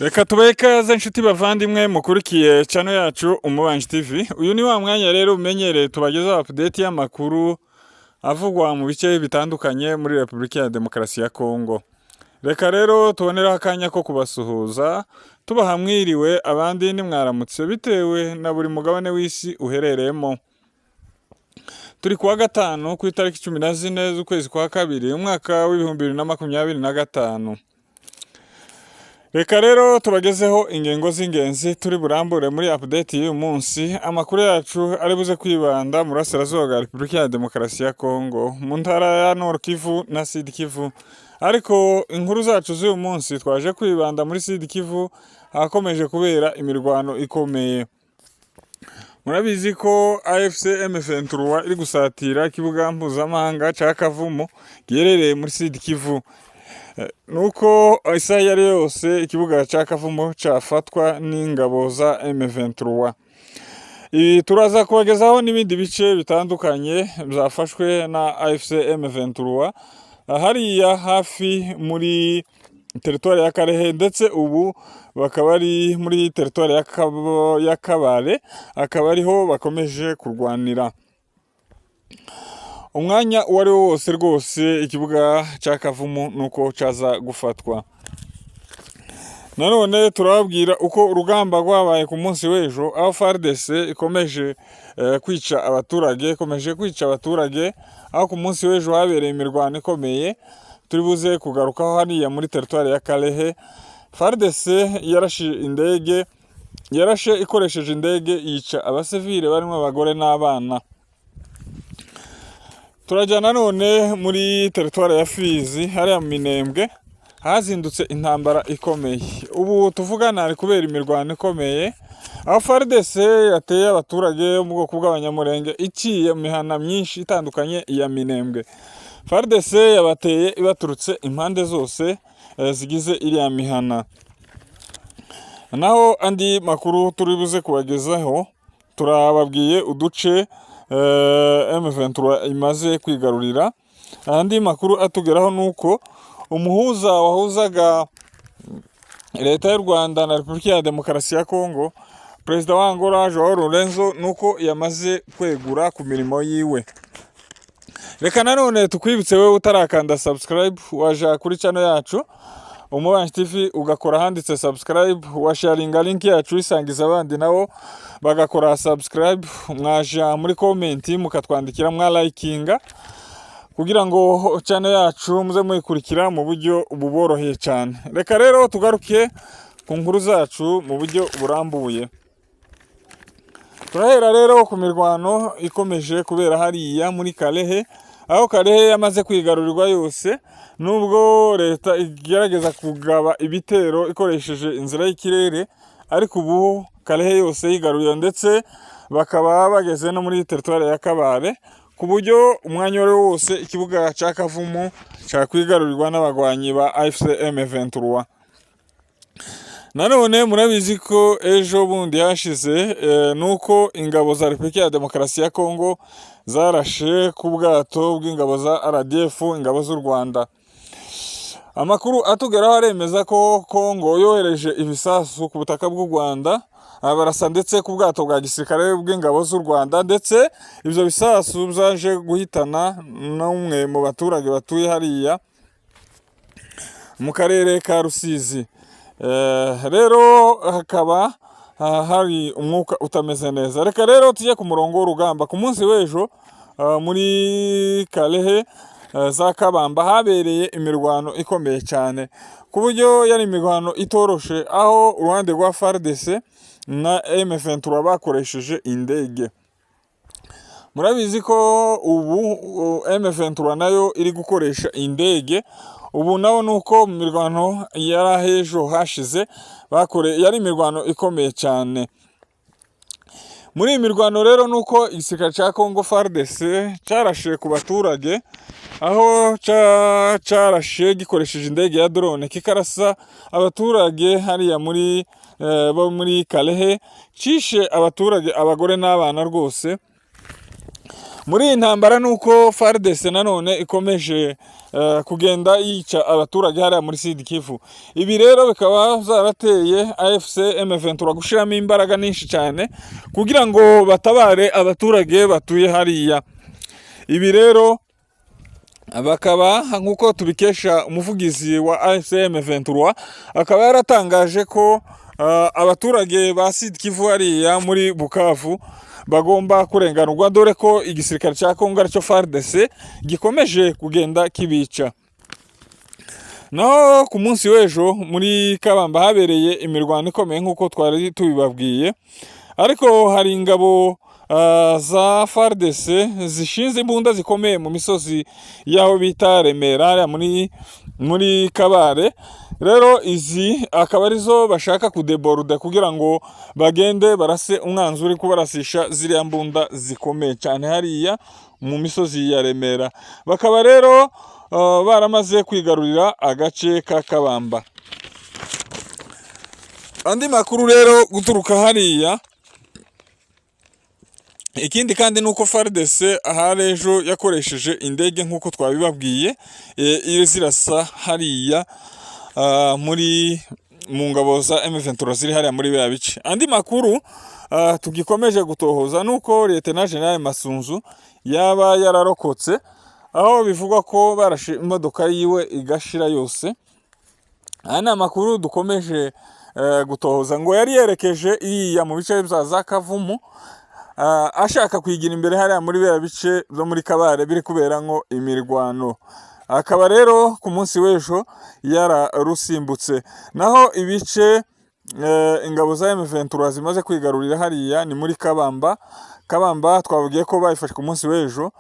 Reka tubahe ikaze inshuti bavandimwe mukurikiye channel yacu Umubanji TV. Uyu ni wa mwanya rero umenyereye tubagezaho update y'amakuru avugwa mu bice bitandukanye muri Repubulika ya Demokarasi ya Kongo. Reka rero tuboneraho akanya ko kubasuhuza, tubaha mwiriwe abandi nimwaramutse bitewe na buri mugabane w'isi uherereyemo. Turi kuwa gatanu ku itariki 14 z'ukwezi kwa kabiri umwaka w'2025. Reka rero tubagezeho ingingo z'ingenzi turi burambure muri update y'uyu munsi. Amakuru yacu ari buze kwibanda mu burasirazuba bwa Repubulika ya Demokarasi ya Kongo, mu ntara ya Nord Kivu na Sud Kivu. Ariko inkuru zacu z'uyu munsi twaje kwibanda muri Sud Kivu ahakomeje kubera imirwano ikomeye. Murabizi ko AFC M23 iri gusatira ikibuga mpuzamahanga ca Kavumu giherereye muri Sud Kivu. Nuko isaha iyo ari yo yose ikibuga ca Kavumu cafatwa n'ingabo za M23. Ibi turaza kubagezaho n'ibindi bice bitandukanye byafashwe na AFC M23 hariya hafi muri teritwari ya Karehe, ndetse ubu bakaba ari muri teritwari ya Kabare, akaba ariho bakomeje kurwanira. Umwanya uwo ari wo wose rwose ikibuga cya Kavumu nuko caza gufatwa. Nanone turababwira uko urugamba rwabaye ku munsi w'ejo, aho FARDC ikomeje kwica abaturage, ikomeje kwica abaturage, aho ku munsi w'ejo habereye imirwano ikomeye turi buze kugarukaho hariya muri teritwari ya Kalehe. FARDC yarashe indege, yarashe ikoresheje indege yica abasivile barimo abagore n'abana. Turajya nanone muri teritwari ya Fizi hariya mu Minembwe hazindutse intambara ikomeye. Ubu tuvugana hari kubera imirwano ikomeye, aho FARDC yateye abaturage bo mu bwoko bw'Abanyamurenge iciye mu mihana myinshi itandukanye ya Minembwe. FARDC yabateye ibaturutse impande zose zigize iriya mihana. Naho andi makuru turi buze kubagezaho, turababwiye uduce M23 imaze kwigarurira. Andi makuru atugeraho nuko umuhuza wahuzaga leta y'u Rwanda na Repubulika ya Demokarasi ya Kongo, Perezida wa Angola João Lourenço, nuko yamaze kwegura ku mirimo yiwe. Reka nanone tukwibutse wewe utarakanda subscribe, waja kuri channel yacu Umubanji TV ugakora handitse subscribe, washaringa link yacu isangiza abandi nabo bagakora subscribe, mwaja muri comment mukatwandikira, mwalikinga kugira ngo channel yacu muze muyikurikira mu buryo buboroheye cyane. Reka rero tugaruke ku nkuru zacu mu buryo burambuye. Turahera rero ku mirwano ikomeje kubera hariya muri Kalehe, aho Kalehe yamaze kwigarurirwa yose, nubwo leta igerageza kugaba ibitero ikoresheje inzira y'ikirere, ariko ubu Kalehe yose yigaruriwe, ndetse bakaba bageze no muri teritwari ya Kabare, ku buryo umwanya uwo ari wo wose ikibuga ca Kavumu cakwigarurirwa n'abagwanyi ba AFC M23. Nanone murabizi ko ejo bundi hashize nuko ingabo za Repubulika ya Demokarasi ya Kongo zarashe ku bwato bw'ingabo za RDF, ingabo z'u Rwanda. Amakuru atugeraho aremeza ko Kongo yohereje ibisasu ku butaka bw'u Rwanda, barasa ndetse ku bwato bwa gisirikare bw'ingabo z'u Rwanda, ndetse ibyo bisasu byaje guhitana n'umwe mu baturage batuye hariya mu karere ka Rusizi. Rero hakaba hari umwuka utameze neza. Reka rero tujye ku murongo w'urugamba. Ku munsi w'ejo muri Kalehe za Kabamba habereye imirwano ikomeye cyane, ku buryo yari imirwano itoroshe, aho uruhande rwa FARDC na M23 bakoresheje indege. Murabizi ko ubu M23 nayo iri gukoresha indege. Ubu nawo nuko mu mirwano yari ejo hashize yari imirwano ikomeye cyane. Muri iyi mirwano rero nuko igisirikare ca Congo FARDC carashe ku baturage, aho carashe gikoresheje indege ya drone kikarasa abaturage hariya muri bo muri Kalehe, cishe abaturage abagore n'abana rwose. Muri iyi ntambara nuko FARDC nanone ikomeje kugenda yica abaturage hariya muri Sud Kivu. Ibi rero bikaba vyarateye AFC M23 gushiramo imbaraga nyinshi cyane kugira ngo batabare abaturage batuye hariya. Ibi rero bakaba nk'uko tubikesha umuvugizi wa AFC M23, akaba yaratangaje ko abaturage ba Sud Kivu hariya muri Bukavu bagomba kurenganurwa, dore ko igisirikare cya Kongo aricyo FARDC gikomeje kugenda kibica. Naho ku munsi w'ejo muri Kabamba habereye imirwano ikomeye nk'uko twari tubibabwiye, ariko hari ingabo za FARDC zishinze imbunda zikomeye mu misozi y'aho bita Remera hariya muri Kabare. Rero izi akaba arizo bashaka kudeborde kugira ngo bagende barase umwanzi uri kubarasisha ziriya mbunda zikomeye cyane hariya mu misozi ya Remera. Bakaba rero baramaze kwigarurira agace ka Kabamba. Andi makuru rero guturuka hariya, ikindi kandi nuko FARDC ahari ejo yakoresheje indege nk'uko twabibabwiye, zirasa hariya muri mu ngabo za M23 ziri hariya muri bya bice. Andi makuru tugikomeje gutohoza nuko Lieutenant General Masunzu yaba yararokotse, aho bivugwa ko barashe imodoka yiwe igashira yose. Aya ni amakuru dukomeje gutohoza, ngo yari yerekeje iriya mu bice bya za Kavumu, ashaka kwigira imbere hariya muri bya bice byo muri Kabare biri kuberango imirwano. Akaba rero ku munsi w'ejo yararusimbutse. Naho ibice ingabo za M23 zimaze kwigarurira hariya ni muri Kabamba. Kabamba twavugiye ko bayifashe ku munsi w'ejo.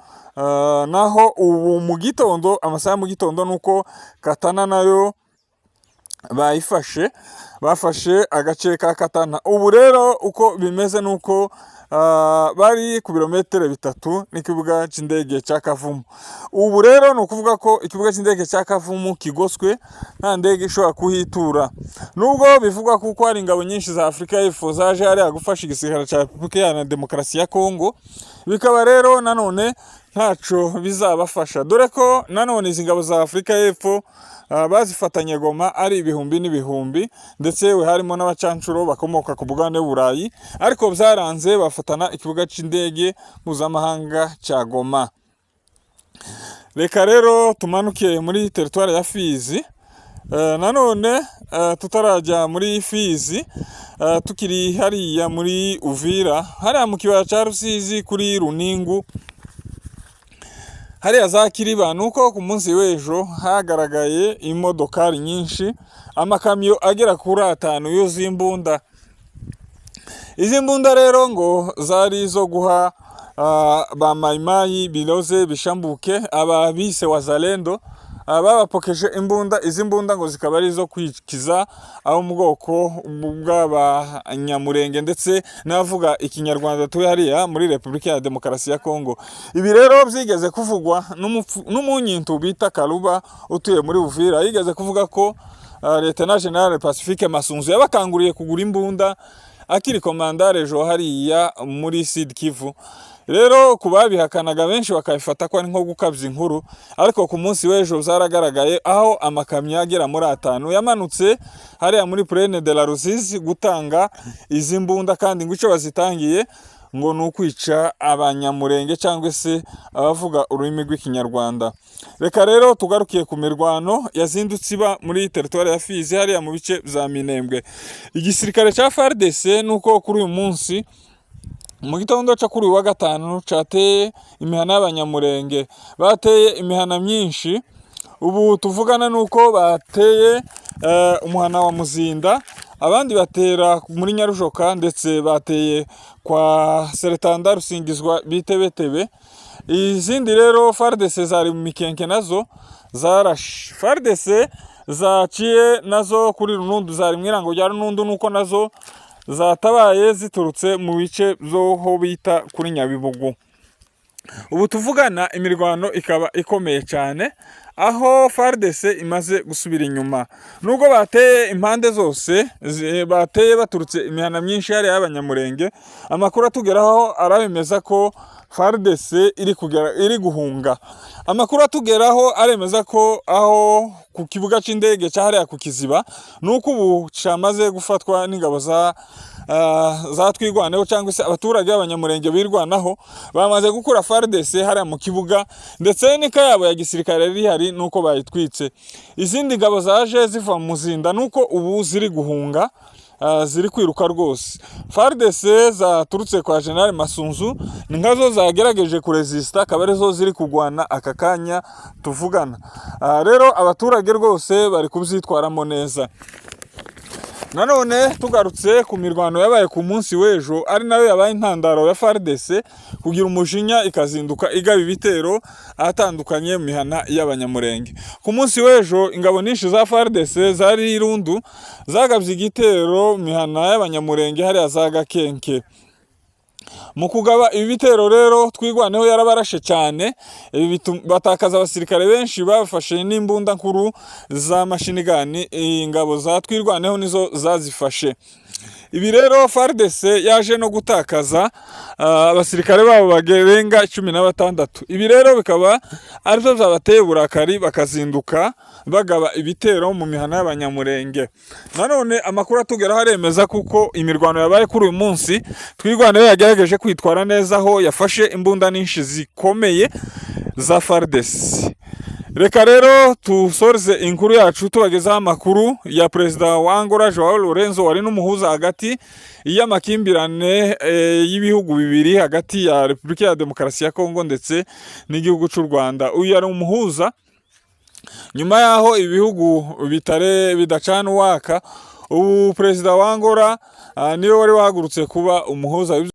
Naho ubu mu gitondo, amasaha mu gitondo nuko Katana nayo bayifashe, bafashe agace ka Katana. Ubu rero uko bimeze nuko bari ku birometero 3 n'ikibuga cy'indege cya Kavumu. Ubu rero ni ukuvuga ko ikibuga cy'indege cya Kavumu kigoswe, nta ndege ishobora kuhitura. Nubwo bivugwa kuko hari ingabo nyinshi za Afrika y'Epfo zaje hariya gufasha igisirikare cya Repubulika Iharanira Demokarasi ya Kongo, bikaba rero nanone ntaco bizabafasha, dore ko nanone izi ngabo za Afrika y'Epfo bazifatanye Goma ari ibihumbi n'ibihumbi, ndetse we harimo n'abacancuro bakomoka ku bugande bw'Uburayi, ariko byaranze bafatana ikibuga cy'indege mpuzamahanga cya Goma. Reka rero tumanuke muri teritwari ya Fizi. Nanone tutarajya muri Fizi, tukiri hariya muri Uvira, hariya mu kibaya cya Rusizi kuri Runingu, hariya za Kiriba, nuko ku munsi w'ejo hagaragaye imodokari nyinshi, amakamyo agera kuri 5 yuzuye imbunda. Izi mbunda rero ngo zari zo guha ba mayimayi biloze bishambuke, aba bise wazalendo, babapokeje imbunda. Izi mbunda ngo zikaba ari zo kwikiza abo mu bwoko bw'abanyamurenge ndetse n'abavuga ikinyarwanda tuye hariya muri Repubulika ya Demokarasi ya Kongo. Ibi rero byigeze kuvugwa n'umunyintu bita Karuba utuye muri Uvira, yigeze kuvuga ko Lieutenant General Pacifique Masunzu yabakanguriye kugura imbunda akiri komandare ejo hariya muri Sud Kivu. Rero kubabihakanaga benshi bakabifata ko ari nko gukabya inkuru, ariko ku munsi w'ejo byaragaragaye aho amakamyo agera muri 5 yamanutse hariya muri Plaine de la Rusizi gutanga izi mbunda, kandi ngo icyo bazitangiye ngo ni ukwica abanyamurenge cyangwa se abavuga ururimi rw'ikinyarwanda. Reka rero tugarukiye ku mirwano yazindutse iba muri teritwari ya Fizi hariya mu bice bya Minembwe. Igisirikare cya FARDC nuko kuri uyu munsi mu gitondo cyo kuri uyu wa gatanu cateye imihana y'abanyamurenge, bateye imihana myinshi. Ubu tuvugana nuko bateye umuhana wa Muzinda, abandi batera muri Nyarujoka, ndetse bateye kwa Seretanda Rusingizwa bitebetebe. Izindi rero FARDC zari mu Mikenke nazo zarashe. FARDC zaciye nazo kuri Runundu, zari mu irango rya Runundu, nuko nazo zatabaye ziturutse mu bice byo bita kuri Nyabibugu. Ubu tuvugana imirwano ikaba ikomeye cyane, aho FARDC imaze gusubira inyuma. Nubwo bateye impande zose, bateye baturutse imihana myinshi yari y'abanyamurenge, amakuru atugeraho arabemeza ko FARDC iri kugera iri guhunga. Amakuru atugeraho aremeza ko aho ku kibuga c'indege cyahariya ku Kiziba nuko ubu camaze gufatwa n'ingabo za Twirwaneho, cyangwa se abaturage b'Abanyamurenge birwanaho bamaze gukura FARDC hariya mu kibuga, ndetse n'ika yabo ya gisirikare rihari nuko bayitwitse. Izindi ngabo zaje ziva mu Muzinda nuko ubu ziri guhunga, ziri kwiruka rwose. FARDC zaturutse kwa General Masunzu ni nkazo zagerageje kuresista, akaba arizo ziri kugwana aka kanya tuvugana. Rero abaturage rwose bari kubyitwaramo neza. Nanone tugarutse ku mirwano yabaye ku munsi w'ejo, ari nayo yabaye intandaro ya FARDC kugira umujinya ikazinduka igaba ibitero ahatandukanye mu mihana y'Abanyamurenge. Ku munsi w'ejo ingabo nyinshi za FARDC zari Irundu zagabye igitero mu mihana y'Abanyamurenge hariya za Gakenke. Mu kugaba ibi bitero rero Twirwaneho yarabarashe cyane, batakaza abasirikare benshi, bafashe n'imbunda nkuru za mashinigani, ingabo za Twirwaneho nizo zazifashe. Ibi rero FARDC yaje no gutakaza abasirikare babo bagerenga 16. Ibi rero bikaba arivyo vyabateye uburakari bakazinduka bagaba ibitero mu mihana y'Abanyamurenge. Nanone amakuru atugeraho aremeza kuko imirwano yabaye kuri uyu munsi Twirwaneho yagerageje kwitwara neza, aho yafashe imbunda nyinshi zikomeye za FARDC. Reka rero tusoreze inkuru yacu tubagezaho amakuru ya Perezida wa Angola Joao Lorenzo, wari n'umuhuza hagati y'amakimbirane y'ibihugu bibiri hagati ya Repubulika ya Demokarasi ya Kongo ndetse n'igihugu cy'u Rwanda. Uyu yari umuhuza nyuma yaho ibihugu bitare bidacana uwaka. Ubu Perezida wa Angola niwe wari wahagurutse kuba umuhuza.